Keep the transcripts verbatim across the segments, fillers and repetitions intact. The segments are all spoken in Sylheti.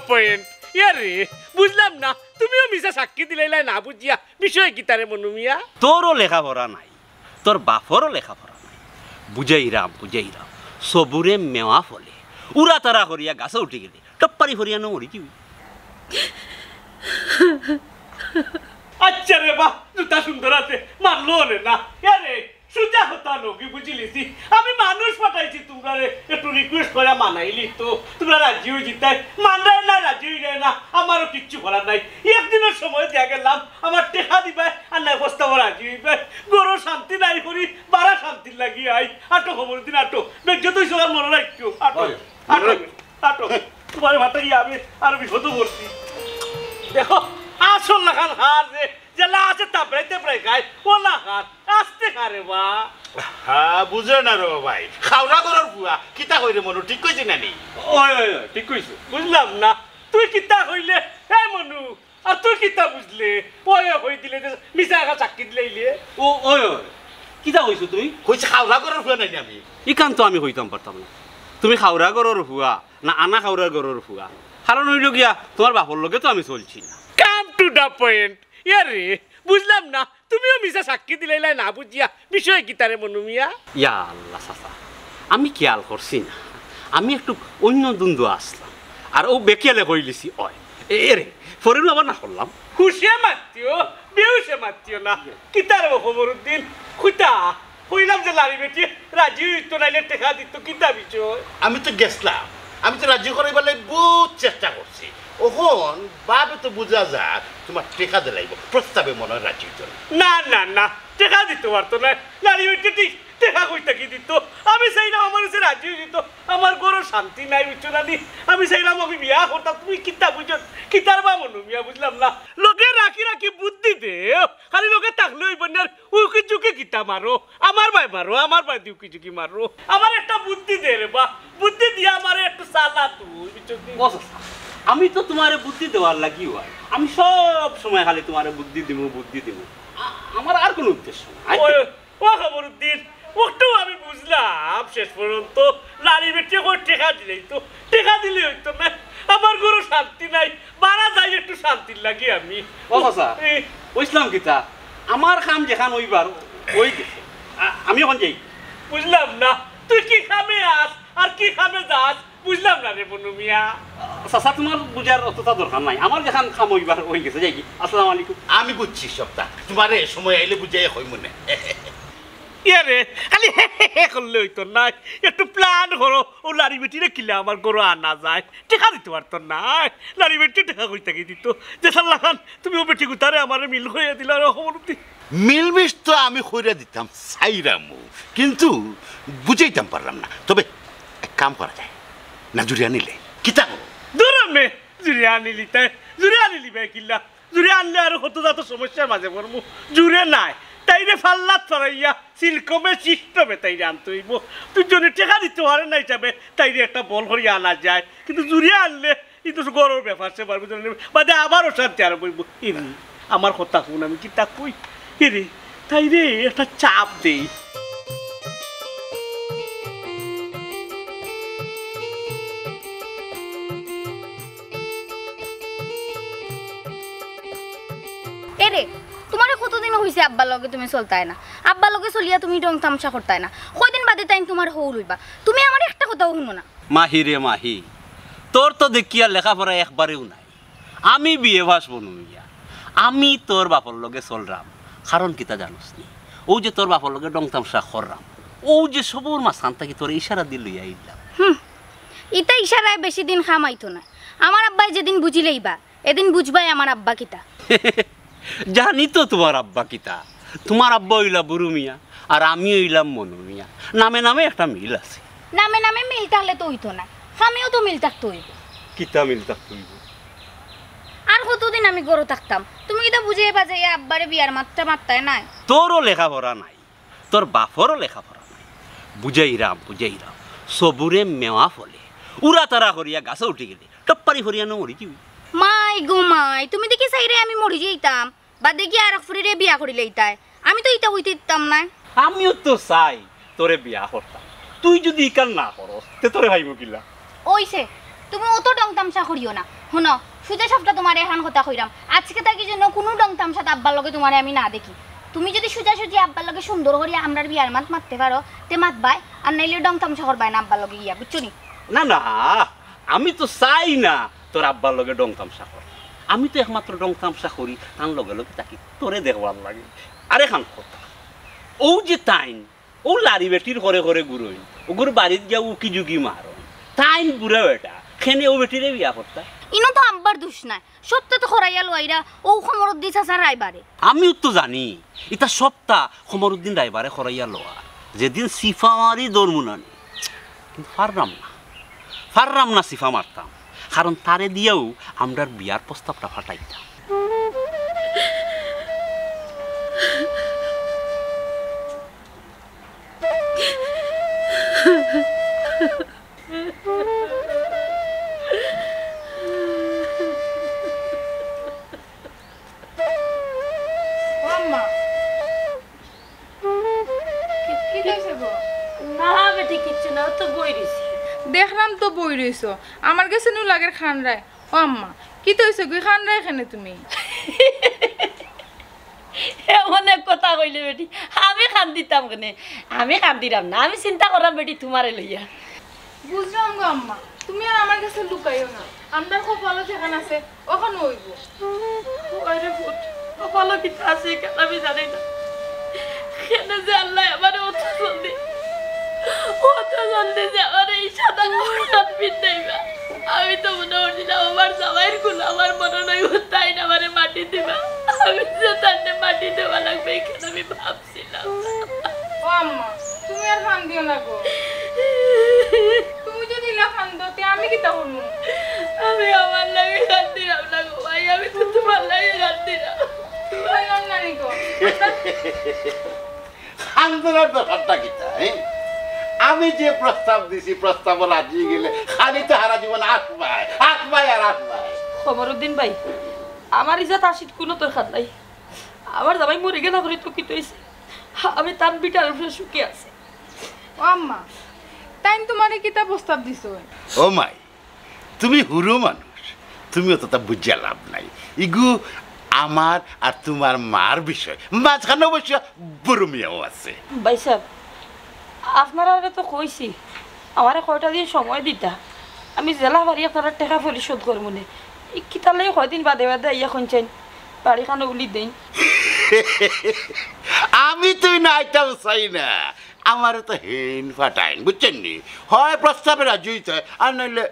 পয়েন্ট। ইয়ারে, বুঝলাম না, তুমিও মিছা সাক্ষী দিলাইলায় না বুঝিয়া, বিষয় কিতা রে মনু মিয়া? তোরও লেখাপড়া নাই, তোর বাপরও লেখাপড়া নাই। বুঝাইরাম, বুঝাইরাম, সবুরে মেওয়া ফলে, উড়া তারা করিয়া গাছে উঠি গেলে, টপ্পারি ফরিয়া ন মরি যাবি। আচ্ছা রে বা, জুতা সুন্দর আছে, মানলো রে না। ইয়ারে, সুজা কথা নগি বুঝিলিছি। আমি মানুষ পাঠাইছি তুমরারে, একটু রিকোয়েস্ট করে মানাইলি তো, তুমরা রাজি অই যিতায়। মানরায় না, রাজি অইরায় না, আমারও কিচ্ছু করার নাই। একদিনর সময় দিয়া গেলাম, আমার টেকা দিবায়, আর নায় প্রস্তাবো রাজি অইবায়। ঘরো শান্তি নাই করি, বারা শান্তির লাগি আই। আটো, খবর দিন আটো। বেজ্জত অইছো আর মনো রাখিও। আটো, অয়, আটো, মনো রাখ- আটো। তুমারে ভাতা গিয়া আমি আর বিপদো পড়ছি। দেখো, আসল লাখান হার যে, যেলা আছে তাবড়াই তাবড়াই খায়, অলা হার। আস্তে খা রে বা। হ্যাঁ, বুঝে না রে বা ভাই। খাওরা ঘরর ফুয়া, কিতা কইরে মনু, ঠিক কইছি না নি? অয়, অয়, অয়, ঠিক কইছো। বুঝলাম না, তুই কিতা কইলে? এ মনু, আর তুই কিতা বুঝলে? অয়, অয়, কই দিলে যে মিছা একা সাক্ষী দিলাইলে। ও, অয়, অয়, কিতা কইছো তুমি? কইছি খাওরা ঘরর ফুয়া নায় নি আমি। ইখান তো আমি কইতাম পারতাম না। তুমি খাওরা ঘরর ফুয়া না আনা খাওরা ঘরর ফুয়া। কারণ অইলো গিয়া, তুমার বাপর লগে তো আমি চলছি না। Come to the point। ইয়ারে, বুঝলাম না, তুমিও মিছা সাক্ষী দিলাইলায় না বুঝিয়া, বিষয় কিতা রে মনু মিয়া? ইয়া আল্লাহ চাচা, আমি খেয়াল করছি না, আমি একটু অন্য দ্বন্দ্ব আছলাম, আর অউ বেখেয়ালে কইলিছি অয়। এ, এরে, পরে নু আবার না করলাম। হুশে মাতিও, বেহুশে মাতিও না। কিতা রে খবর উদ্দিন, কিতা? কইলাম যে লাড়ি বেটি রাজি অইতো নাইলে টেকা দিতো, কিতা বিষয়? আমি তো গেছলাম, আমি তো রাজি করাইবার লাগি বউত চেষ্টা করছি। অখন ভাবে তো বুঝা যার তুমার টেকা দিলাইবো, প্রস্তাবে মনো অয় রাজি অইতো না। না, না, না, টেকা দিতো পারতো নায়। লাড়ি বেটি ঠিক টেকা কই থাকি দিতো? আমি চাইরাম আমার গেছে রাজি অই যিতো। আমার ঘরো শান্তি নাই, বুঝছো না নি? আমি চাইরাম আমি বিয়া করতাম, তুমি কিতা বুঝো? কিতার বা মনু মিয়া, বুঝলাম না। লগে রাখি রাখি বুদ্ধি দেও, খালি লগে থাকলে অইবো না। উকি ঝুঁকি কিতা মারো? আমার বায় মারো, আমার বায় দি উকি ঝুঁকি মারো। আমারে একটা বুদ্ধি দে রে বা, বুদ্ধি দিয়া আমারে একটু চালা তুই, বুঝছস নি? ও চাচা, আমি তো তুমারে বুদ্ধি দেওয়ার লাগিউ আই। আমি সব সময় খালি তুমারে বুদ্ধি দিমু, বুদ্ধি দিমু। আ-, আমার আর কুনু উদ্দেশ্য নাই। ওই, ও খবরউদ্দিন, অটাউ আমি বুঝলাম শেষ পর্যন্ত। লাড়ি বেটিয়ে কয় টেকা দিলাইতো, টেকা দিলে অইতো না। আমার ঘরো শান্তি নাই, বারা যাই একটু শান্তির লাগি আমি। ও চাচা, এই কইছলাম কিতা, আমার কাম যেখান অইবার অই গেছে, আ-, আমি অখন যাই। বুঝলাম না, তুই কি কামে আস আর কি কামে যাস, বুঝলাম না রে মনু মিয়া। চাচা, তুমার বুঝার অততা দরকার নাই, আমার যেখান কাম অইবার অই গেছে, যাইগি। আসসালামু আলাইকুম। আমি বুঝছি সবতা, তুমারে সময় আইলে বুঝাইয়া কইমুনে। ইয়ারে, খালি হে হে হে করলে অইতো নায়, একটু plan করো, অউ লাড়ি বেটিরে কিলা আমার ঘরো আনা যায়। টেকা দিতো পারতো নায়, লাড়ি বেটিয়ে টেকা কই থাকি দিতো? যেতার লাখান তুমি অউ বেটি গুতারে আমারে মিল করিয়া দিলায় রে খবরউদ্দিন। মিলমিশ তো আমি করিয়া দিতাম চাইরামু, কিন্তু বুঝাইতাম পারলাম না। তবে এক কাম করা যায়, না জুড়িয়া নিলে কিতা করো? দুর হ মে, জুড়িয়া আনিলিতায়, জুড়িয়া আনিলিবায় কিলা? জুড়িয়া আনলে আরো কত জাত সমস্যার মাঝে পড়মু। জুড়ে নায়, তাইরে ফাল্লাত ফালাইয়া সিলকমে সিস্টমে তাইরে আনতে অইবো। তুই যদি টেকা দিতো পারে না হিসাবে তাইরে একটা বল করিয়া আনা যায়, কিন্তু জুড়িয়া আনলে ইতো ঘরর ব্যাপার স্যাপার, বুঝলে নি? বাদে আবার অশান্তি আরম্ভ অইবো। ইরে, আমার কথা হুন, আমি কিতা কই? ইরে, তাইরে একটা চাপ দেই। এরে, তুমারে কতদিন অইছে আব্বার লগে তুমি চলতায় না? আব্বার লগে চলিয়া তুমি ঢং তামশা করতায় না। কয়দিন বাদে তাইন তুমার হউর অইবা। তুমি আমার একটা কথাও হুনো না। মাহি রে মাহি, তোর তো দেখিয়া লেখাপড়া একবারেউ নাই। আমি বিএ পাস মনু মিয়া, আমি তোর বাপর লগে চলরাম, কারণ কিতা জানোস নি? অউ যে তোর বাপর লগে ঢং তামশা কররাম, অউ যে সবর মাঝখান থাকি তোরে ইশারা দি লইয়া আইলাম। হুম, ইতা ইশারায় বেশি দিন কাম আইতো না। আমার আব্বায় যেদিন বুঝিলাইবা, এদিন বুঝবায় আমার আব্বা কিতা। জানি তো তুমার আব্বা কিতা। তুমার আব্বা অইলা বুরু মিয়া, আর আমি অইলাম মনু মিয়া। নামে নামে একটা মিল আছে। নামে নামে মিল থাকলে তো অইতো না, কামেও তো মিল থাকতে অইবো। কিতা মিল থাকতে অইবো? আর কতদিন আমি ঘরো থাকতাম? তুমি কিতা বুঝাইয়া বাজাইয়া আব্বারে বিয়ার মাতটা মাততায় নায়? তোরও লেখাপড়া নাই, তোর বাপরও লেখাপড়া নাই। বুঝাইরাম, বুঝাইরাম, সবুরে মেওয়া ফলে, উড়া তারা করিয়া গাছে উঠি গেলে টপ্পারি ফরিয়া ন মরি যাবি। মাই গো মাই, তুমি দেখি চাইরায় আমি মরি যাইতাম, বাদে গিয়া আরক ফুরিরে বিয়া করিলাইতায়। আমি তো ইতা অইতে দিতাম নায়। আমিও তো চাই তোরে বিয়া করতাম, তুই যদি ইখান না করস, তে তোরে পাইমু কিলা? অইছে, তুমি অত ঢং তামশা করিও না। হুনো, সুজা সাপটা তুমারে এখান কথা কইরাম, আইজকে থাকি যেন কুনু ঢং তামশাত আব্বার লগে তুমারে আমি না দেখি। তুমি যুদি সুজাসুজি আব্বার লগে সুন্দর করি আমরার বিয়ার মাত মাততে পারো, তে মাতবায়, আর নাইলে ঢং তামশা করবায় না আব্বার লগে গিয়া, বুঝছো নি? না, না, আমি তো চাই না তোর আব্বার লগে ঢং তামশা কর। আমি তো একমাত্র ঢং তামশা করি, তান লগে লগে থাকি, তোরে দেখবার লাগি। আরেকখান কথা, অউ যে তাইন, অউ লারি বেটির ঘরে ঘরে ঘুরইন, অগুর বাড়িত গিয়া উকি ঝুকি মারইন, তাইন বুড়া বেটা, কেনে অউ বেটিরে বিয়া করতা? ইনো তো আব্বার দুষ নাই, সবতা তো করাইয়া লওয়া ইরা অউ কমরুদ্দিন চাচার রায়বারে। আমিও তো জানি, ইতা সবতা কমরুদ্দিন রায়বারে করাইয়া লওয়া। যেদিন ছিফা মারি ধরমু নানি, কিন্তু পাররাম না, পাররাম না ছিফা মারতাম, কারণ তারে দিয়াউ আমরার বিয়ার প্রস্তাবটা ফাটাইতাম। ও আম্মা, কি, কিতা অইছে গো? না বেটি, কিচ্ছু না, অউ তো বই রইছি। দেখরাম তো বই রইছো, আমার গেছে নু লাগের কান্দায়। ও আম্মা, কিতা অইছে গো, কান্দায় কেনে তুমি? এমন এক কথা কইলে বেটি, আমি কান্দিতাম কেনে? আমি কান্দিরাম না, আমি চিন্তা কররাম বেটি তুমারে লইয়া। বুঝরাম গো আম্মা, তুমি আর আমার গেছে লুকাইও না, আমরার কপালো যেখান আছে অখান অইবো। ওরে পুত, কপালো কিতা আছে ইখান আমি জানি না। কেনে যে আল্লায় আমারে অত জলদি, অত জলদি যে আমারে ই সাদা কাপড় পিন্দাইবা। আমি তো মনে করছিলাম আমার জামাইর কুল আমার মনো নাই, তাইন আমারে মাটি দিবা। আমি যে তাইনরে মাটি দেওয়া লাগবো, ইখান আমি ভাবছিলাম না। ও আম্মা, তুমি আর কান্দিও না গো। তুমি যুদি ইলা কান্দো, তে আমি কিতা করমু? আমি আমার লাগি কান্দিরাম না গো ভাই, আমি তো তুমার লাগি কান্দিরাম। তুমার নানি গো। কান্দনার ব্যাপারটা কিতা, হ্যাঁ? আমি যে প্রস্তাব দিছি, প্রস্তাবো রাজি অইগেলে খালি তো হারা জীবন আসবায়, আসবায় আর আসবায়। কমরুদ্দিন ভাই, আমার ইজাত আশিত কুনু দরকার নাই। আমার জামাই মরি গেলা পরে তো কিতা অইছে? আমি তান বিটার উপরে সুখে আছি। ও আম্মা, তাইন তুমারে কিতা প্রস্তাব দিছইন? ও মাই, তুমি হুরু মানুষ, তুমি অততা বুঝিয়া লাভ নাই। ইগু আমার আর তুমার মার বিষয়, মাঝখানে অবশ্য বুরু মিয়াও আছে। ভাইসাব, আপনারারে তো কইছি, আমারে কয়টা দিন সময় দিতা, আমি যেলা পারি আপনারার টেকা পরিশোধ করমুনে। ই কিতার লাগি কয়দিন বাদে বাদে আইয়া কইনচাইন, বাড়িখানো উলি দেইন। আমি তুই না আইতাম চাই না, আমারে তো হেইন ফাটাইন, বুঝছইন নি? হয় প্রস্তাবে রাজি অইতে, আর নাইলে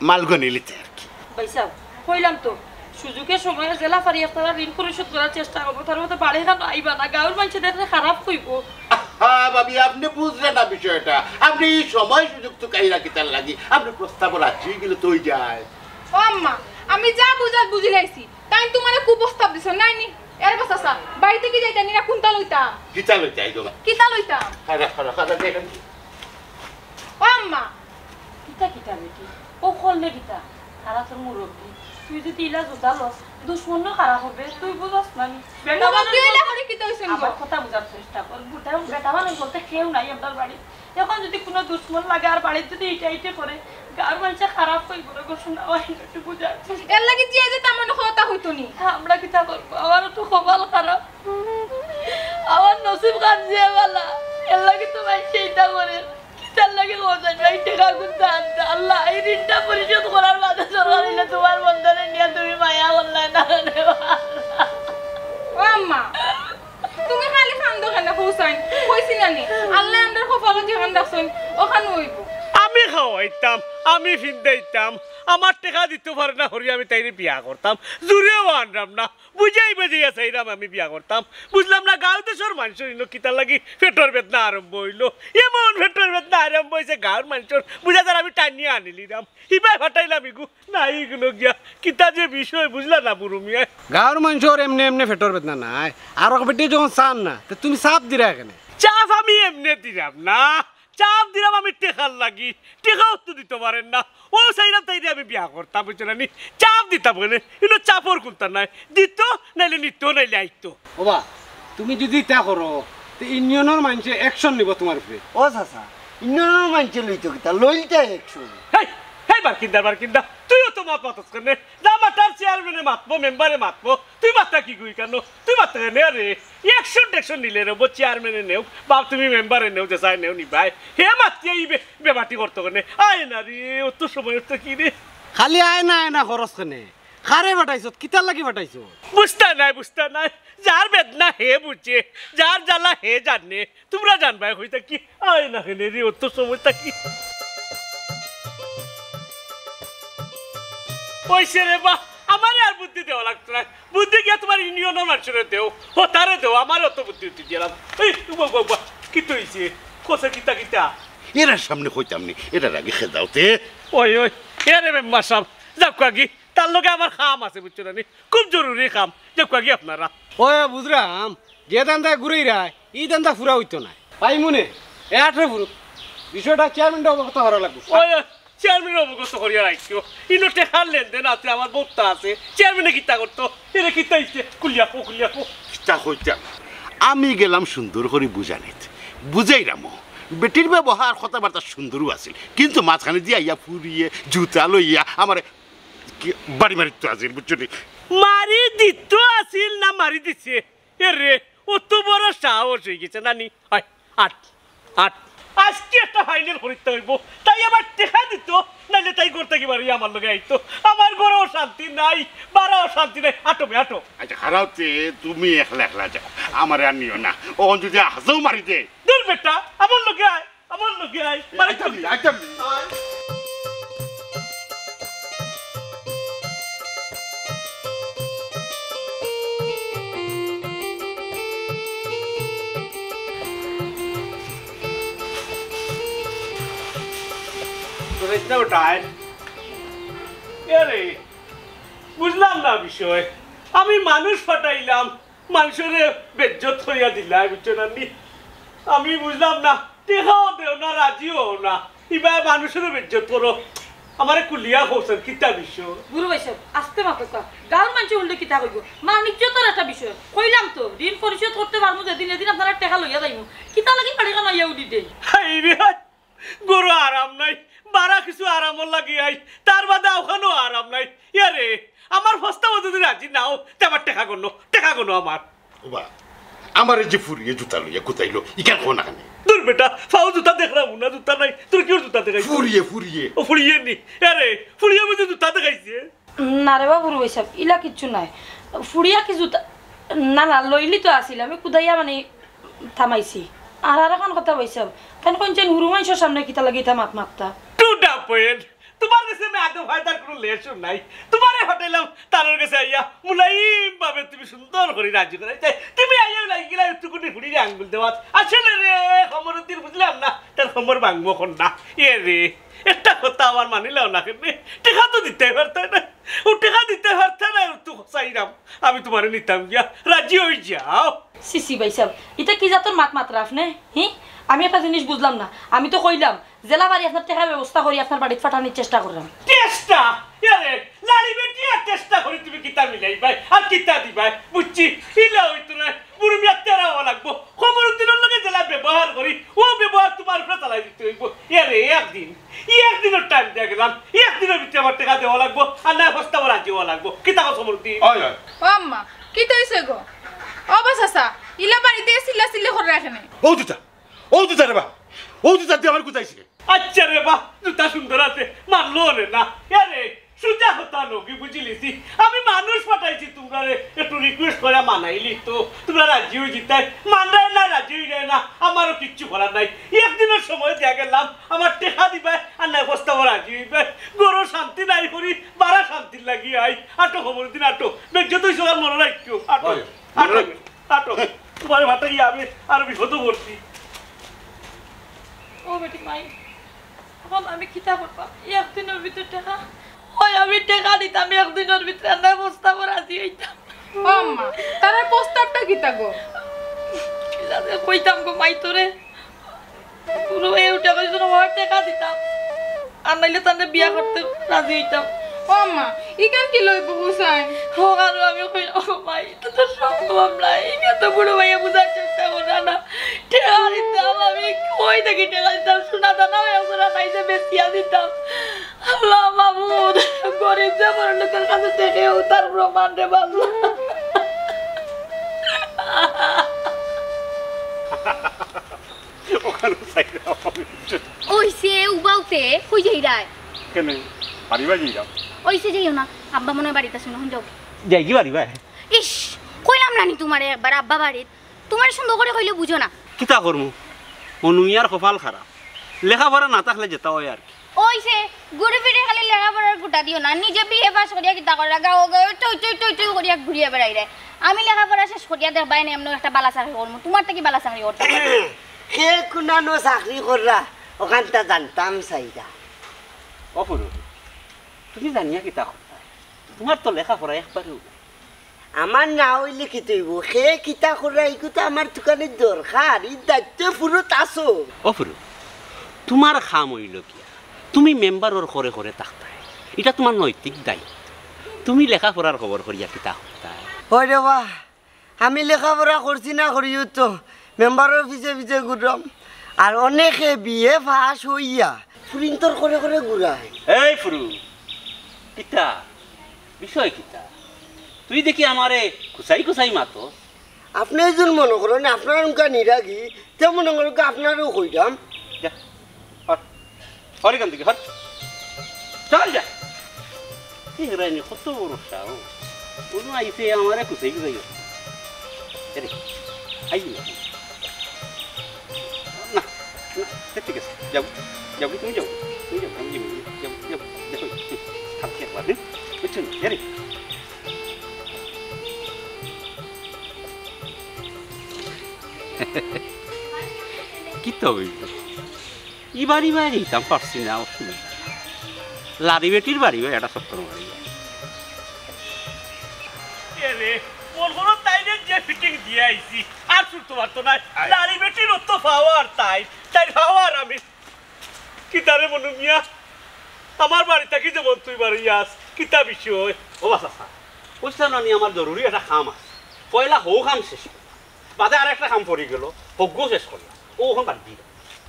মালগো নিলিতে আর কি। ভাইসাব, কইলাম তো, সুযোগের সময় যেলা পারি আপনারা ঋণ পরিশোধ করার চেষ্টা করমু, তার মধ্যে বাড়িখানো আইবা না, গাঁওর মানষে দেখলে খারাপ কইবো। আহা, ভাবি, আপনে বুঝরা না বিষয়টা, আপনে ই সময় সুযোগ তুকাইরা কিতার লাগি, আপনে প্রস্তাবো রাজি অইগেলে তো অইযায়। ও আম্মা, আমি যা বুঝার বুঝিলাইছি, তাইন তুমারে কুপ্রস্তাব দিছইন নায় নি? এরে বা চাচা, বাড়ি থাকি যাইতাম নি না কুনতা লইতাম? কিতা লইতায় গো? কিতা লইতাম? খাড়া, খাড়া, খাড়া, দেখেন। ও আম্মা, কিতা, কিতা বেটি? অউ করলে কিতা? তারা তোর মুরব্বি। তুই যুদি ইলা জুতা লস, দুশমনও খারাপ অইবো, তুই বুঝস না নি? বেটা মানুষ মুরব্বি অইলে বলতে, করে কিতা অইছে গো? আমার কথা বুঝার চেষ্টা কর। বেটা, বেটা মানুষ বলতে কেউ নাই আমরার বাড়ি। অখন যুদি কুনু দুশমন লাগে আর বাড়িত যুদি ইটা ইটা করে, গাঁওর মানষে খারাপ কইবো রে গো, শোনা অয় না, একটু বুঝার চেষ্টা। এর লাগি যে যে তেমন কথা কইতো নি। আমরা কিতা করমু? আমারও তো কপাল খারাপ। আমার নসিব খান যে বালা, এর লাগি তো মানষে ইটা করে। কিতার লাগি কও জানি, এই টেকা কুনতা আনতা? আল্লাহ, এই ঋণটা পরিশোধ করার বাদে সরকার অইলে তুমার বন্ধনে নিয়া তুমি মায়া করলায় না রে বাবা। ও আম্মা, তুমি খালি কান্দো কেনে কও চাইন? কইছি না নি, আল্লায় আমরার কপালো যেখান রাখছইন, অখান অইবো। আমি খাওয়াইতাম, আমি ফিন্দাইতাম, আমার টেকা দিতো পারে না করি আমি তাইরে বিয়া করতাম, জুরেও আনরাম না। বুঝাই বাজাইয়া চাইরাম আমি বিয়া করতাম। বুঝলাম না গাঁও দেশর মানষর ইনো কিতার লাগি পেটর বেদনা আরম্ভ অইলো। এমন পেটর বেদনা আরম্ভ অইছে গাঁওর মানষর, বুঝা যার আমি টানিয়া আনিলিরাম। ইবায় ফাটাইলাম ইগু, নাই ইগুলো গিয়া। কিতা যে বিষয় বুঝলা না বুরু মিয়ায়। গাঁওর মানষর এমনে এমনে পেটর বেদনা নায়। আরক বেটি যখন চার না, তে তুমি চাপ দিরায় কেনে? চাপ আমি এমনে দিরাম না। চাপ দিরাম আমি টেকার লাগি, টেকাও তো দিতো পারের না। অউ চাইরাম তাইরে আমি বিয়া করতাম, বুঝছো না নি? চাপ দিতাম কেনে? ইনো চাপর কুনতা নাই, দিতো, নাইলে নিতো, নাইলে আইতো। ওবা, তুমি যুদি ইতা করো, তে ইউনিয়নর মানষে action নিবো তুমার উপরে। ও চাচা, ইউনিয়নর মানষে লইতো কিতা? লইলতা action। হেই, হেই বারকিন্দা, বারকিন্দা, তুইও তো মাত মাতস কেনে? যা মাতার চেয়ারম্যানে মাতবো, মেম্বারে মাতবো, তুই মাততা কিগু ইখানো? তুই মাততা কেনে রে? একশন টেকশন নিলে রে, বো চেয়ারম্যানে নেউক, বা তুমি মেম্বারে নেও, যে চায় নেও নিবায়। হে মাতিয়া ই বে-, বেবাটি করতো কেনে? আয় না রে, অত সময় তো কি রে? খালি আয় না, আয় না করস কেনে? কারে ফাটাইছত? কিতার লাগি ফাটাইছত? বুঝতা নাই, বুঝতা নাই। যার বেদনা হে বুঝে, যার জ্বালা হে জানে। তুমরা জানবায় কই থাকি? আয় না কেনে রে, অত সময় থাকি। অইছে রে বা, আমারে আর বুদ্ধি দেওয়া লাগতো নায়। বুদ্ধি গিয়া তুমার ইউনিয়নর মানষরে দেও, হতারে দেও, আমারে অত বুদ্ধি উদ্ধি দিলাম। এই, উবা, উবা, উবা, কিতা অইছে? কছে কিতা কিতা? এরার সামনে কইতাম নি, এরার আগে খেদাওতে। ওই, ওই, এ রে মেম্বার সাব, যাউক্কা গি, তার লগে আমার কাম আছে, বুঝছো না নি? খুব জরুরি কাম, যাউক্কা গি আপনারা। ওই, বুঝরাম, যে ধান্দায় ঘুরাইরায়, ই ধান্দা ফুরা অইতো নায়। পাইমুনে, এ আটরে ফুরুক। বিষয়টা চেয়ারম্যানরে অবগত করা লাগবো। ওই, ওই, চেয়ারম্যানরে অবগত করিয়া রাখিও। ইনো টেকার লেনদেন আছে, আমার বউততা আছে। চেয়ারম্যানে কিতা করতো? এরে কিতা অইছে? খুলিয়া কও, খুলিয়া কও। কিতা কইতাম? আমি গেলাম সুন্দর করি বুঝানিত। বুঝাইরামও। বেটির ব্যবহার, কথাবার্তা সুন্দরও আছিল। কিন্তু মাঝখানে দিয়া আইয়া ফুরিয়ে, জুতা লইয়া, আমারে কি বাড়ি মারিত আছিল, বুঝছো নি? মারি দিত আছিল না মারি দিছে? এরে, অত বড় সাহস অইগেছে না নি? আয়, আট, আট। আইজকে একটা ফাইনাল করিতে অইবো। তাই আমার টেকা দিত, নাইলে তাই ঘর থাকি বারইয়া আমার লগে আইতো। আমার ঘরেও শান্তি নাই, বারাও শান্তি নাই। আটো বে, আটো। আচ্ছা, খারাপ তে তুমি একলা একলা যাও, আমারে আর নিও না। অখন যদি আহাজেও মারি দে। দূর বেটা, আমার লগে আয়। আমার লগে আয়, বাড়ি আইতাম নি, আইতাম নি। আয়। তো বেশ না ওটায়। এরে, বুঝলাম না বিষয়। আমি মানুষ পাঠাইলাম, মানষরে বেইজ্জত করিয়া দিলায়, বুঝছো না নি? আমি বুঝলাম না, টেকাও দেও না, রাজিও অও না, ইবায় মানষরে বেইজ্জত করো। আমারে খুলিয়া কওছাইন, কিতা বিষয়? বুরু ভাইসাব, আস্তে মাতউক্কা। গাউর মানষে হুনলে কিতা কইবো? মান ইজ্জতর একটা বিষয়। কইলাম তো, ঋণ পরিশোধ করতে পারমু যেদিন, এদিন আপনারার টেকা লইয়া যাইমু। কিতা লাগি বাড়িখান আইয়া উঠি দেই? হায় রে হায়। ঘরো আরাম নাই, বারা কিছু আরামর লাগি আই, তার বাদে অখানো আরাম নাই। ইয়ারে, আমার প্রস্তাবো যদি রাজি না অও, তে আমার টেকা গনো, টেকা গনো আমার। ওবা, আমারে যে ফুরিয়ে জুতা লইয়া গুতাইলো, ইখান কও না কেনে? দূর বেটা, পাও জুতা দেখরাম না, জুতা নাই, তোর কিওর জুতা দেখাইছে? ফুরিয়ে, ফুরিয়ে। ও ফুরিয়ে নি, ইয়ারে, ফুরিয়ে বুঝি জুতা দেখাইছে? না রে বা বুরু ভাইসাব, ইলা কিচ্ছু নায়। ফুরিয়া কি জুতা, না না, লইলি তো আছিল, আমি কুদাইয়া মানে থামাইছি। আর আরেকখান কথা ভাইসাব, তাইন কইনছইন হুরু মানষর সামনে কিতা লাগি ইতা মাত মাততা? To the point। তুমার গেছে আমি আদব কায়দার কুনু লেশও নাই। তুমারে পাঠাইলাম তারার গেছে আইয়া মুলাইম ভাবে তুমি সুন্দর করি রাজি করাইতায়। তুমি আইয়া লাগি গেলায় একটুকুনি ফুরিরে আঙ্গুল দেওয়াত। আসলে রে, কমরুদ্দিন বুঝলাম না, তার কমর ভাঙবো কখন না। এরে, একটা কথা আমার মানিলাও না কেনে? টেকা তো দিতায় পারতায় না। ও টেকা দিতায় পারতায় না, তো চাইরাম। আমি তুমারে নিতাম গিয়া, রাজি অই যাও। ছি ছি ভাইসাব, ইতা কি জাতর মাত মাতরা আপনে? হি? আমি একটা জিনিস বুঝলাম না। আমি তো কইলাম, যেলা পারি আপনার টেকার ব্যবস্থা করি আপনার বাড়িত পাঠানির চেষ্টা কররাম। চেষ্টা? ইয়ারে, লাড়ি বেটি আর চেষ্টা করি তুমি কিতা মিলাইবায়? আর কিতা দিবায়? বুঝছি, ইলা অইতো নায়। বুরু মিয়া তেরা অওয়া লাগবো। কমরুদ্দিনর লগে যেলা ব্যবহার করি, অউ ব্যবহার তুমার উপরে চালাই দিতে অইবো। ইয়ারে, একদিন, একদিনর টাইম দিয়া গেলাম, একদিনর ভিতরে আমার টেকা দেওয়া লাগবো, আর নায় প্রস্তাবো রাজি অওয়া লাগবো। কিতা কও কমরুদ্দিন? অয়, অয়। ও আম্মা, কিতা অইছে গো? ও বা চাচা, ইলা বাড়িত চিল্লা চিল্লি কররা কেনে? অউ জুতা, অউ জুতা রে বা, অউ জুতা দিয়া আমারে গুতাইছে। আচ্ছা রে বা, জুতা সুন্দর আছে, মানলো নে না। ইয়ারে, সুজা কথা নগি বুঝিলিছি। আমি মানুষ পাঠাইছি তুমরারে একটু request করিয়া মানাইলি তো, তুমরা রাজি অই যিতায়। মানরায় না, রাজি অইরায় না, আমারও কিচ্ছু করার নাই। একদিনর সময় দিয়া গেলাম, আমার টেকা দিবায়, আর নায় প্রস্তাবো রাজি অইবায়। ঘরো শান্তি নাই করি, বারা শান্তির লাগি আই। আটো কমরুদ্দিন, আটো। বেইজ্জত অইছো আর মনো রাখিও। আটো, অয়, আটো। মনো রাখিও। আটো, তুমারে পাঠাইয়া আমি আরো বিপদো পড়ছি। ও বেটি মাই, অখন আমি কিতা করতাম? একদিনর ভিতরে টেকা, অয় আমি টেকা দিতাম একদিনর ভিতরে, আর নায় প্রস্তাবো রাজি অইতাম। ও আম্মা, তারার প্রস্তাবটা কিতা গো? কিলা যে কইতাম গো মাই তোরে। বুরু ভাইয়ে উঠে কইছে, "অয় টেকা দিতাম, আর নাইলে তানরে বিয়া করতে রাজি অইতাম।" ও আম্মা, ইখান কিলা অইবো হুছাইন? অখানও আমি কইলাম, "ও মাই, ইতা তো সম্ভব নায়, ইখান তো বুরু ভাইয়ে বুঝার চেষ্টা কররা না। টেকা দিতাম, আমি কই থাকি টেকা দিতাম? সোনা দানাও একজোড়া নাই যে বেচিয়া দিতাম।" আল্লাহ মাবুদ, গরিব যে বড় লোকের কাছে টেকে, ও তার প্রমাণ রে বাবা। ওখানে সাইডে অপবিত্র। ওই সে উবাউতে, কই যাইরায়? কেনে? বাড়ি বাড়ি যাও। ওই সে যাইও না, আব্বা মনে হয় বাড়িত আছে না, অখন যাও। যাই কি বাড়ি বাড়ি? ইস, কইলাম না নি তুমারে একবার আব্বা বাড়িত? তুমারে সুন্দর করি কইলে বুঝো না। কিতা করমু? মনু মিয়ার কপাল খারাপ, লেখাপড়া না থাকলে যেতা অয় আর কি। ওই সে ঘুরে ফিরে খালি লেখাপড়ার গুটা দিও না, নিজে বিএ পাস করিয়া কিতা কররা, গাঁও গাঁও টই টই টই টই করিয়া ঘুরিয়া বেড়াইরায়। আমি লেখাপড়া শেষ করিয়া দেখবায় নে এমন একটা বালা চাকরি করমু, তুমার থাকি বালা চাকরি করতাম। কে কুনানো চাকরি কররা, অখানতা জানতাম চাইরাম। ও ফুরু, তুমি জানিয়া কিতা করতায়? তুমার তো লেখাপড়া একবারেউ নাই। আমার না অইলে কিতা অইবো? কে কিতা কররা, ইগু তো আমার তুকানির দরকার, ই দায়িত্বে ফুরুত আছো। ও ফুরু, তুমার কাম অইলো কিতা? তুমি মেম্বারর ঘরে ঘরে থাকতায়, ইটা তুমার নৈতিক দায়িত্ব। তুমি লেখাপড়ার খবর করিয়া কিতা করতায়? ওরে বা, আমি লেখাপড়া করছি না করিও তো মেম্বারর পিছে পিছে ঘুররাম। আর অনেকে বিএ পাস অইয়া ফুরিন্তর ঘরে ঘরে ঘুরায়। এই ফুরু, কিতা? বিষয় কিতা? তুই দেখি আমারে কুচাই কুচাই মাতস। আপনে যুদি মনো করইন আপনার মুখা নিরাগি, তে মনো করউক্কা আপনারেও কইরাম। যা, হর। হর ইখান থাকি, হর। চল যা। এই হেরাইনি কত বড় সাহস। কুনু আইছে আমারে কুচাই কুচাই। এরে, আই না। না, না, সে ঠিক আছে। যাও, যাও কি তুমি যাও। তুমি যাও, আমি যাই। যাও, যাও, যাও। থাকছি একবার, হ্যাঁ? বুঝছো নি? এরে। কিতা অইলো? ইবার ইবার দিতাম পারছি না, অসুবিধা। লাড়ি বেটির বাড়ি অয়, এটা চক্কর মারি। এরে, মন করো তাইরে যে ফিটিং দিয়া আইছি, আর ছুটতো পারতো না। আয়। লাড়ি বেটির অত পাওয়ার তাই, তাই পাওয়ার আমি। কিতারে মনু মিয়া, আমার বাড়ি থাকি যেমন তুই বারইয়াস, কিতা বিষয়? ও বাচ্চা, কইছিলাম না নি আমার জরুরি একটা কাম আছে, পয়লা হউ কাম শেষ করি, বাদে আর একটা কাম পড়ি গেল, হগুও শেষ করলাম, ও অখন বাদ দিল।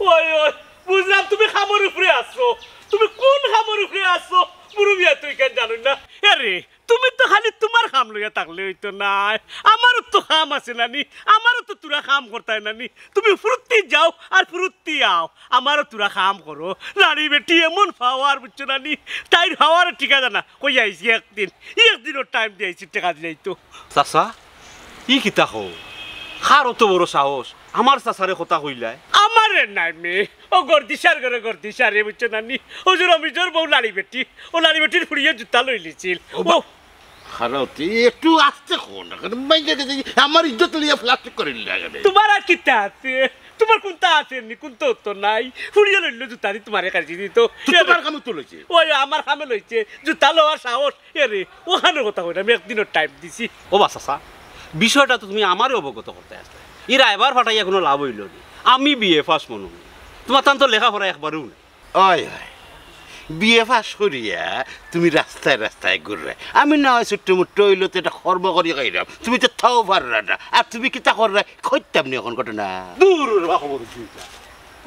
ওই, ওই, বুঝলাম তুমি কামর উপরে আছো। তুমি কোন কামর উপরে আছো? মুরব্বিয়া তুই কেন জানো না? আরে, তুমি তো খালি তুমার কাম লইয়া থাকলে অইতো নায়। আমারও তো কাম আছে নানি, আমারও তো তুরা কাম করতায় নানি। তুমি ফুরুত্তি যাও আর ফুরুত্তি আও, আমারও তুরা কাম করো। লাড়ি বেটি এমন পাওয়ার, বুঝছো নানি? তাইর পাওয়ারে টিকা জানা, কই আইছি একদিন, একদিনর টাইম দিয়াইছি, টেকা দিলাই তো। চাচা, ই কিতা কও? কার অত বড় সাহস? আমার চাচারে কথা কইলায়? আমারে নায় মে, ও গর্দিশার ঘরে গর্দিশারে, বুঝছো নানি? ও যে রমিজর বউ লাড়ি বেটি, ও লাড়ি বেটির ফুড়িয়ে জুতা লইলিছিল। ও বা-, ও খারাপ, তুই একটু আস্তে কও না, কারণ মাইকে দেখি আমার ইজ্জত লইয়া প্লাস্টিক করে নিলে আগে। তুমার আর কিতা আছে? তুমার কুনতা আছে নি? কুনতা তো নাই। ফুড়িয়ে লইল জুতা দি তুমারে কাটি দিত। তুমার কামে তো লইছে। ওই আমার কামে লইছে। জুতা লওয়ার সাহস। এরে, অখানর কথা কইরাম, আমি একদিনর টাইম দিছি। ও বা চাচা, বিষয়টা তো তুমি আমারে অবগত করতে আসলে। ই রায়বার ফাটাইয়া কুনু লাভ অইলো নি। আমি বিএ পাস মনু মিয়া। তুমার তান তো লেখাপড়া একবারেউ নাই। অয়, অয়। বিএ পাস করিয়া তুমি রাস্তায় রাস্তায় ঘুররায়। আমি না অয় ছোট্ট মুট্ট অইলেও তো একটা কর্ম করি খাইরাম। তুমি তো তাও পাররায় না। আর তুমি কিতা কররায়? কইতাম নি অখন ঘটনা। দূর রে বাবা, বড় চিন্তা।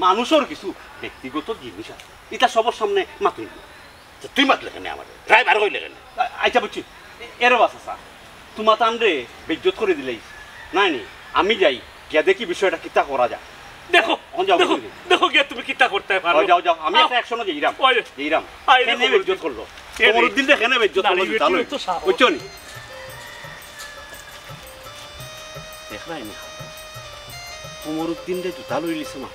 মানুষর কিছু ব্যক্তিগত জিনিস আছে। ইতা সবর সামনে মাতইন না। তো তুই মাতলে কেনে আমারে? রায়বার কইলে কেনে? আ-, আচ্ছা, বুঝছি। এ-, এরে বা চাচা, তুমার তানরে বেইজ্জত করি দিলাইছি। নায় নি, আমি যাই, গিয়া দেখি বিষয়টা কিতা করা যায়। দেখো, অখন যাও, দেখো, তুমি। দেখো গিয়া তুমি কিতা করতায় পারো। অয়, যাও, যাও, আমি আও। একটা অ্যাকশনো যাইরাম। অয়। যাইরাম। আয়, কেনে দেখো। বেইজ্জত করলো? এরে। কমরুদ্দিনরে কেনে বেইজ্জত করলো, লাড়ি জুতা বেটির লই। তো সাহস। বুঝছো নি? দেখরায় নি? কমরুদ্দিনরে জুতা লইলিছে মা।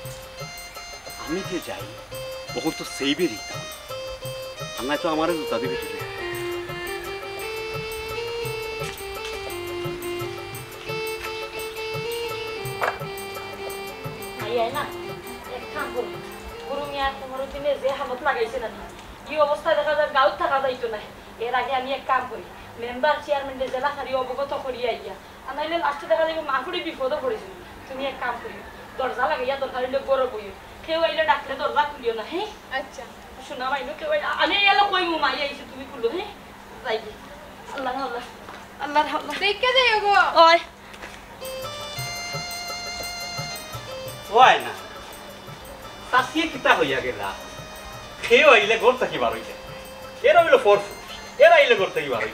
আমি যে যাই, অখন তো সেইবে দিতাম। আর নায় তো আমারে জুতা দিবে ঠিক। আই, আই না, এক কাম করি। গুরু মিয়া কুমরুদ্দিনে যে হালত লাগাইছে না, ই অবস্থায় দেখা যায় গাঁওত থাকা যাইতো না। এর আগে আমি এক কাম করি, মেম্বার চেয়ারম্যানরে জেলা সারি অবগত করিয়া আইয়া, আর নাইলে লাস্টে দেখা যাইব মা ফুড়ি বিপদও পড়েছিল। তুমি এক কাম করিও, দরজা লাগাইয়া দরকার হইলে গরো বইও, কেউ আইলে ডাকলে দরজা খুলিও না, হ্যাঁ? আচ্ছা। শোনা মাইনো, কেউ আইলে, আমি এলো কইমু, মাই আইছে, তুমি খুলো, হ্যাঁ? যাই গি। আল্লাহ, আল্লাহ, আল্লাহ, আল্লাহ। দেখে যাইও গো। ওই। ওই না। চাচিয়ে কিতা হইয়া গেলা? কেউ আইলে ঘর থাকি বার হইছে। এরা অইলো পরপুরুষ, এরা আইলে করতে কি বারই।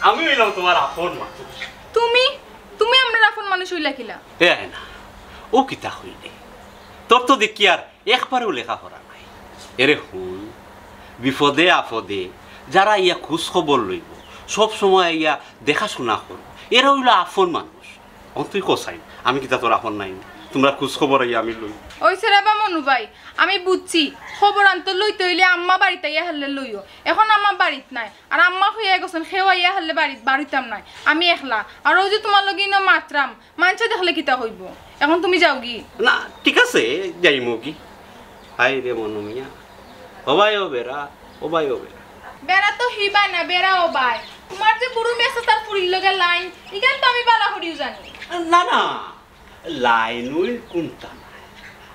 আমি অইলাম তুমার আপন মানুষ। তুমি তুমি আমরার আপন মানুষ অইলা কিলা? এ আয়না, ও কিতা কইলে? তোর তো দেখি আর একবারেও লেখাপড়া নাই। এরে হুন, বিপদে আপদে যারা আইয়া খোঁজ খবর লইবো, সব সময় আইয়া দেখাশুনা করবো, এরা অইলো আপন মানুষ। অখন তুই কছাইন, আমি কিতা তোর আপন নায়নি? তুমরার খোঁজ খবর আইয়া আমি লই। অইছে রে বা মনু ভাই, আমি বুঝছি, খবর আনতো লইতে অইলে আম্মা বাড়িত আইয়া হারলে লইও। অখন আম্মা বাড়িত নাই, আর আম্মা কইয়া গেছইন, কেউ আইয়া হারলে বাড়িত বারইতাম নায়, আমি একলা। আর অউ যে তুমার লগে ইনো মাতরাম, মানষে দেখলে কিতা কইবো? অখন তুমি যাওগি। না, ঠিক আছে, যাইমুগি। হায় রে মনু মিয়া, ও ভাই ও বেড়া, ও ভাই ও বেড়া। বেড়া তো হিবা না, বেড়া ও ভাই। তুমার যে বুরু মেসে তার ফুরির লগে লাইন, ইখান তো আমি বালা করিউ জানি। না, না, লাইন উইন কুনতা নায়।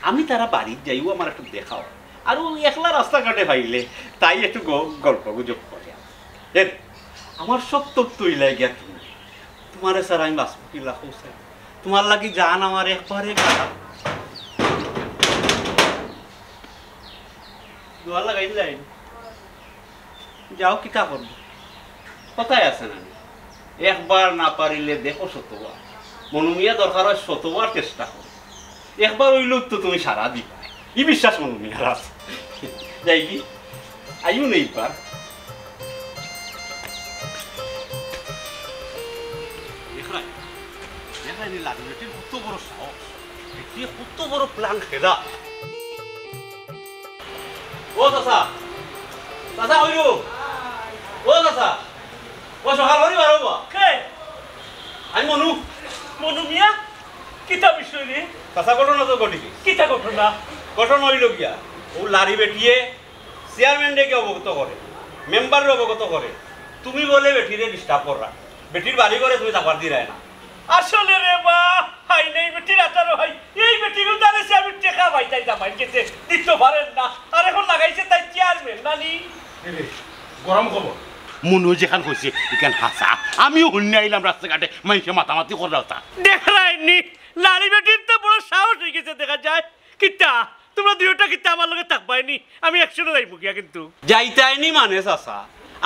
আমি তারা বাড়িত যাইও, আমার একটু দেখাও। আর অউ একলা রাস্তাঘাটে পাইলে তাই একটু গ-, গল্প গুজব করে। এর, আমার সব তথ্য ইলাই গিয়া তুমি। তুমারে ছাড়া আমি বাঁচবো কিলা কও ছাইন? তুমার লাগি জান আমার একবারে গা। দোয়া লাগাইলাই। যাও, কিতা করবো? কথায় আছে না নি? একবার না পারিলে দেখো শতবার। মনু মিয়া দরকার অয় শতবার চেষ্টা করো। একবার অইলেও তো তুমি সারা দিবায়। ই বিশ্বাস মনু মিয়ার আছে। যাইগি? আইও নে একবার। দেখরায়, দেখরায় নি লাড়ি বেটির কত বড় সাহস। বেটিয়ে কত বড় plan খেলা। ও চাচা, চাচা, অইলো। ও চাচা, ও সকাল করি বারো বা। কে? আমি মনু। মনু মিয়া, কিতা বিষয় রে? চাচা, ঘটনা তো ঘটিছে। কিতা ঘটনা? ঘটনা অইলো গিয়া, অউ লাড়ি বেটিয়ে চেয়ারম্যানরে গিয়া অবগত করে, মেম্বাররে অবগত করে, তুমি বলে বেটিরে disturb কররায়, বেটির বাড়ি ঘরে তুমি থাকবার দিরায় না। আসলে রে বা, হায় নাই বেটির আঠারো হায়, এই বেটির উতারে সে আমি টেকা পাইতাই জামাইর গেছে, দিতো পারের না, আর অখন লাগাইছে তাই চেয়ারম্যান, নানি? এরে, গরম খবর। মনু যেখান কইছে, ইখান হাছা। আমিও হুনিয়া আইলাম রাস্তাঘাটে, মাইনষে মাতামাতি কররা অতা। দেখরায় নি, লাড়ি বেটির তো বড় সাহস অইগেছে দেখা যায়। কিতা? তুমরা দুইওটা কিতা আমার লগে থাকবায় নি? আমি action-ও যাইমু গিয়া কিন্তু। যাইতায় নি মানে চাচা?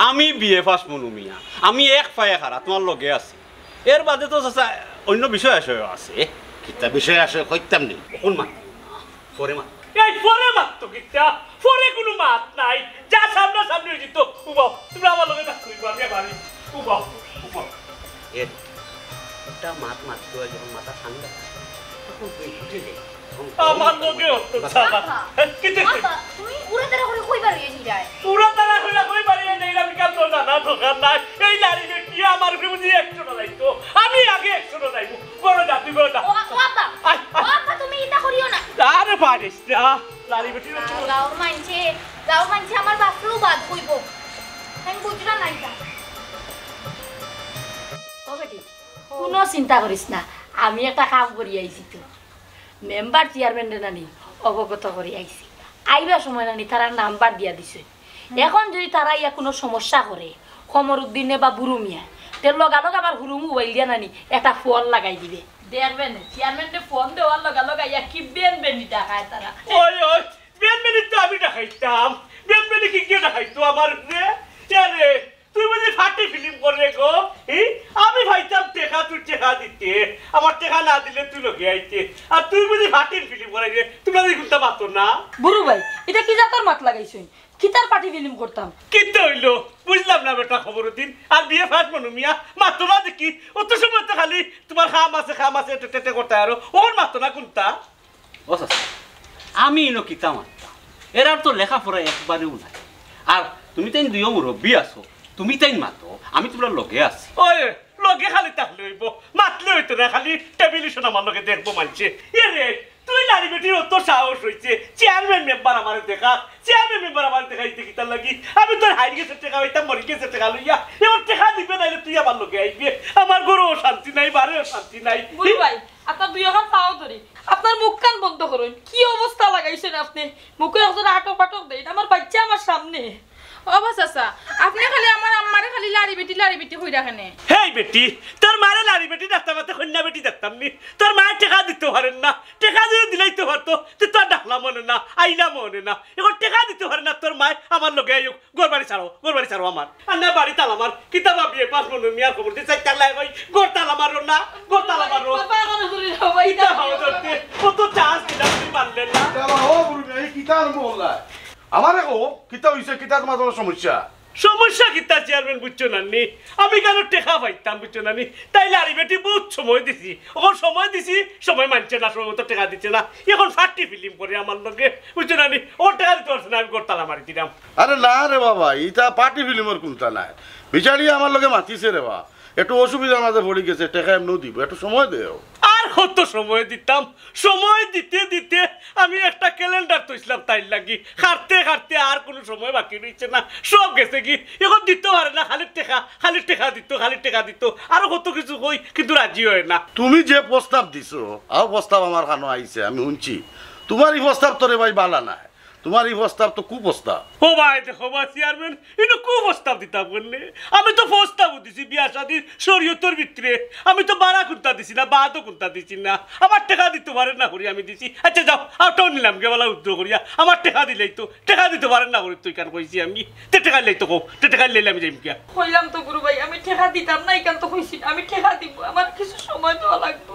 আমি বিএ পাস মনু মিয়া। আমি এক পায়ে খাড়া, তুমার লগে আছি। এর বাদে তো চাচা অইন্য বিষয় আশয় আছে। কিতা বিষয় আশয় কইতাম নি? অখন মাত। পরে মাত। এই পরে মাত তো কিতা? পরে কুনু মাত নাই। যা সামনাসামনি অইযিতো, উবাও। তুমরা আমার লগে থাকো, আমি বাড়ি। উবাও, উবাও। এ, একটা মাত মাততে অয় যখন মাথা ঠান্ডা, তখন তুই বুঝে যাই। তখন আমার লগে অত চালা। বাবা, কিতা? বাবা, তুই উড়াতাড়া করি কই বারইয়া যাইরায়? উড়াতাড়া করি কই বারইয়া যাইরাম, আমি কেন জানা দরকার নাই। এই লাড়ি বেটিয়ে আমার উপরে বুঝি action-ও যাইতো। আমি আগে action-ও যাইমু। ঘরো যা, তুই ঘরো যা। ও, ও আব্বা, আয়, আয়। ও আব্বা, তুমি ইতা করিও না। আরে পারিস না, লাড়ি বেটির না, গাঁওর মাইনষে, গাঁওর মাইনষে আমার বাপরেও বাদ কইবো। আমি বুঝলাম না ইতা। ও বেটি, কুনু চিন্তা করিস না, আমি একটা কাম করি আইছি তো। মেম্বার চেয়ারম্যানরে নানি অবগত করি আইছি। আইবার সময় নানি তারা নাম্বার দিয়া দিছে। অখন যুদি তারা ইয়া কুনু সমস্যা করে, কমরুদ্দিনে বা বুরু মিয়ায়, তে লগালগ আমার হুরু মোবাইল দিয়া নানি একটা ফোন লাগাই দিবে। দেখবে নে, চেয়ারম্যানরে ফোন দেওয়ার লগালগ আইয়া কি বেন বেনি ডাকায় তারা। ওই, ওই, বেন বেনি তো আমি ডাকাইতাম। বেন বেনি কিগিয়ে ডাকাইতো আমার উপরে? কে রে? তুই বুঝি ফাটি ফিল্ম কররে গো? হি? আমি পাইতাম টেকা, তুই টেকা দিতে। আমার টেকা না দিলে তুই লগে আইতে। আর তুই বুঝি ফাটির ফিল্ম করাইরে? তুমরা দেখি কুনতা মাতো না। বুরু ভাই, ইটা কি জাতর মাত লাগাইছইন? কিতার ফাটি ফিল্ম করতাম? কিতা অইলো? বুঝলাম না বেটা কমরুদ্দিন। আর বিএ পাস মনু মিয়া, মাতো না দেখি। অত সময় তো খালি তুমার কাম আছে, কাম আছে, টেটে টেটে করতায় আরো। অখন মাতো না কুনতা? ও চাচা, আমি ইনো কিতা মাততাম? এরার তো লেখাপড়া একবারেও নাই। আর তুমি তাইন দুইও মুরব্বি আছো, তুমি তাইন মাতো, আমি তুমরার লগে আছি। ওই, লগে খালি থাকলে অইবো, মাতলে অইতো না, খালি টেলিভিশন আমার লগে দেখবো মানষে। এ রে, তুই লাড়ি বেটির অত সাহস অইছে, চেয়ারম্যান মেম্বার আমারে দেখা, চেয়ারম্যান মেম্বার আমারে দেখাইতে কিতার লাগি? আমি তোর হাইর গেছে টেকা অইতাম, মরি গেছে টেকা লইয়া, এবার টেকা দিবে নাইলে তুই আমার লগে আইবে। আমার ঘরো শান্তি নাই, বারেও শান্তি নাই। বুরু ভাই, আপনার দুইওখান পাও ধরি, আপনার মুখখান বন্ধ করইন। কি অবস্থা লাগাইছইন আপনে? মুখো একজনে আটক পাটক দেইন, আমার বাইচ্চা আমার সামনে। ও বা চাচা, আপনে খালি আমার আম্মারে লাড়ি বেটি, লাড়ি বেটি কইরা কেনে? হেই বেটি, তোর মারে লাড়ি বেটি ডাকতাম, আতে কইন্যা বেটি ডাকতাম নি? তোর মায়ে টেকা দিতো পারের না, টেকা যদি দিলাইতো পারতো, তে তোর ডাকলাম অনে না, আইলাম অনে না। এখন টেকা দিতো পারের না তোর মায়ে, আমার লগে আইও, ঘর বাড়ি ছাড়ো, ঘর বাড়ি ছাড়ো আমার। আর না বাড়ি তালা মার, কিতা ভাবি এ পাঁচ মনো মিয়ার খবর দি চাইতাম লাই কই, ঘর তালা মারো না, ঘর তালা মারো। বাবা, এখন ঘুরে যাও, ভাই, কিতা যাও। হও ধরতে, কত চান্স দিলাম, তুই মানলে না। কিতা বা, ও বুরু মিয়া, এই কিতা আরম্ভ করলা? আমারে কও, কিতা হইছে, কিতা তোমার কোনো সমস্যা? সমস্যা কিতা চেয়ারম্যান, বুঝছো না নি? আমি কেন টেকা পাইতাম, বুঝছো না নি? তাই লাড়ি বেটি বহুত সময় দিছি, ওখন সময় দিছি, সময় মানছে না, সময় মতো টেকা দিচ্ছে না। এখন ফাটি ফিল্ম করে আমার লগে, বুঝছো না নি? ও টেকা দিতে পারছে না, আমি ঘর তালা মারি দিলাম। আরে না রে বাবা, ইটা পার্টি ফিল্মর কুন্তা নায়। বিচারি আমার লগে মাতিছে রে বা, একটু অসুবিধার মাঝে পড়ি গেছে, টেকা এমনেও দিব, একটু সময় দেও। আর কত সময় দিতাম? সময় দিতে দিতে আমি একটা ক্যালেন্ডার তৈছিলাম তাইর লাগি। কাটতে কাটতে আর কোনো সময় বাকি রইছে না, সব গেছে কি। এখন দিতে পারে না, খালি টেকা, খালি টেকা দিত, খালি টেকা দিত। আরো কত কিছু কই, কিন্তু রাজি হয় না। তুমি যে প্রস্তাব দিছো, আও প্রস্তাব আমার কানো আইছে, আমি শুনছি। তোমার এই প্রস্তাব তো রে ভাই বালা নায়, তোমার এই প্রস্তাব তো কুপ্রস্তাব। ও ভাই, দেখো বা চেয়ারম্যান, ইনো কুপ্রস্তাব দিতাম কেনে? আমি তো প্রস্তাবও দিছি বিয়া শাদির শরীয়তর ভিতরে। আমি তো বাড়া কুন্তা দিছি না, বাদও কুন্তা দিছি না। আমার টেকা দিতে পারে না করি আমি দিছি। আচ্ছা যাও, আউটাও নিলাম গেবালা উদ্র করিয়া। আমার টেকা দিলেই তো, টেকা দিতে পারে না করি তুই কেন কইছি আমি? তে টেকা লই তো কও, তে টেকা লইলে আমি যাইম গিয়া। কইলাম তো গুরু ভাই, আমি টেকা দিতাম না, ইখান তো কইছি না। আমি টেকা দিব, আমার কিছু সময় দেওয়া লাগবো।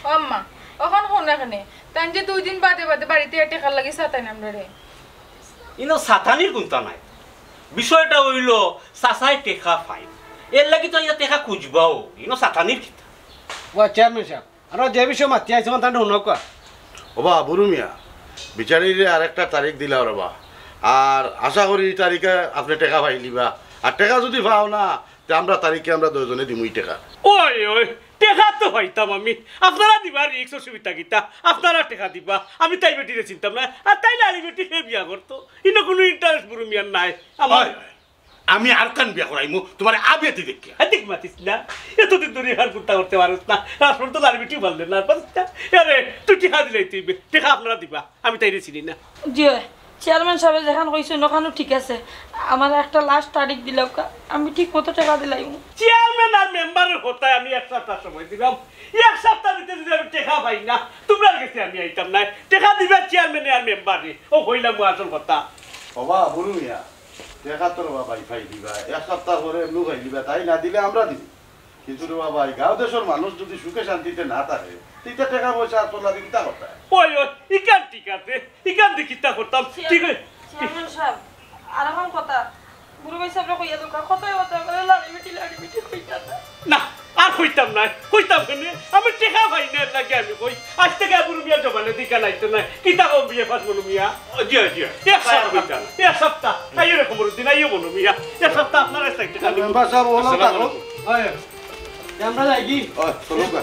ও আম্মা, অখন হুন এখানে, তাই যে দুই দিন বাদে বাদে বাড়িতে টেকার লাগি সাতাইন আমরারে। ইনো সাতানির কুন্তা নাই, বিষয়টা অইলো চাচায় টেকা পাইন, এর লাগি তো ইয়া টেকা খুঁজবাও, ইনো সাতানির কিতা? ও চেয়ারম্যান সাহেব, আমরা যে বিষয়ে মাতি আইছি, মানে তাহলে হুনউক্কা। ওবা বুরু মিয়া, বিচারিরে আর একটা তারিখ দিলাও রে বা, আর আশা করি এই তারিখে আপনি টেকা পাইলিবা, আর টেকা যদি পাও না, তে আমরা তারিখে আমরা দুইজনে দিমু ই টেকা। ওই, ওই, টেকা তো পাইতাম আমি। আপনারা দিবা রিক্স, অসুবিধা কিতা? আপনারা টেকা দিবা। আমি তাই বেটিরে চিনতাম না। আর তাই লাড়ি বেটি হে বিয়া করতো। ইনো কোনো ইন্টারেস্ট বুরু মিয়ার নাই। আমার ওই, আমি আর কান বিয়া করাইমু, তোমার আবিয়াতি দেখিয়া। আর দেখ মাতিস না। এতদিন ধরে আর কুন্তা করতে পারস না। রাসফল তো লাড়ি বেটি পারলে না। আর পারস না। আরে, তুই টেকা দিলাই তুই বে-, টেকা আপনারা দিবা। আমি তাইরে চিনি না। জি অয়, চেয়ারম্যান সাহেব যেখান কইছইন, ওখানও ঠিক আছে। আমার একটা লাস্ট তারিখ দিলাউক্কা, আমি ঠিক মতো টেকা দিলাইমু। চেয়ারম্যান আর মেম্বারের কথায় আমি এক সপ্তাহ সময় দিলাম। এক সপ্তাহ ভিতরে যদি আমি টেকা পাই না, তোমরার গেছে আমি আইতাম না। টেকা দিবা চেয়ারম্যানে আর মেম্বারে। ও কইলাম ও আসল কথা। ওবা বুরু মিয়া, টেকা তো রে বা ভাই পাইলিবা, এক সপ্তাহ পরে এমনেও পাইলিবা, তাই না দিলে আমরা দিব। কিন্তু রে বাবা, এই গাঁও দেশর মানুষ যদি সুখে শান্তিতে না থাকে, তে ইতা টেকা পয়সা আর তোলা দি কিতা করতা? ওই, ওই, ইখান ঠিক আছে, ইখান দি কিতা করতাম? ঠিক আছে। চেয়ারম্যান সাহেব, আর এখন কথা, গুরু ভাই সাহেবরে কইয়া দেউক্কা, কথায় কথায় বলে লাড়ি বেটি, লাড়ি বেটি কইতা না। না, আর কইতাম না, কইতাম কেনে? আমি টেকা পাই না, এর লাগি আমি কই। আজ থেকে বুরু মিয়া জবানে দিকা নাইতো না। কিতা কম বিয়ে পাস বলো মিয়া? ও, জি, জি। এক সপ্তাহ, এক সপ্তাহ। আইও রে কমরুদ্দিন, আইও বলো মিয়া। এক সপ্তাহ আপনার কাছ থেকে টেকা নিব। মেম্বার সাহেব, ওলা আসসালামু থাকো। আলাইকুম। ওই, আমরা যাই কি? ও, চলো গা।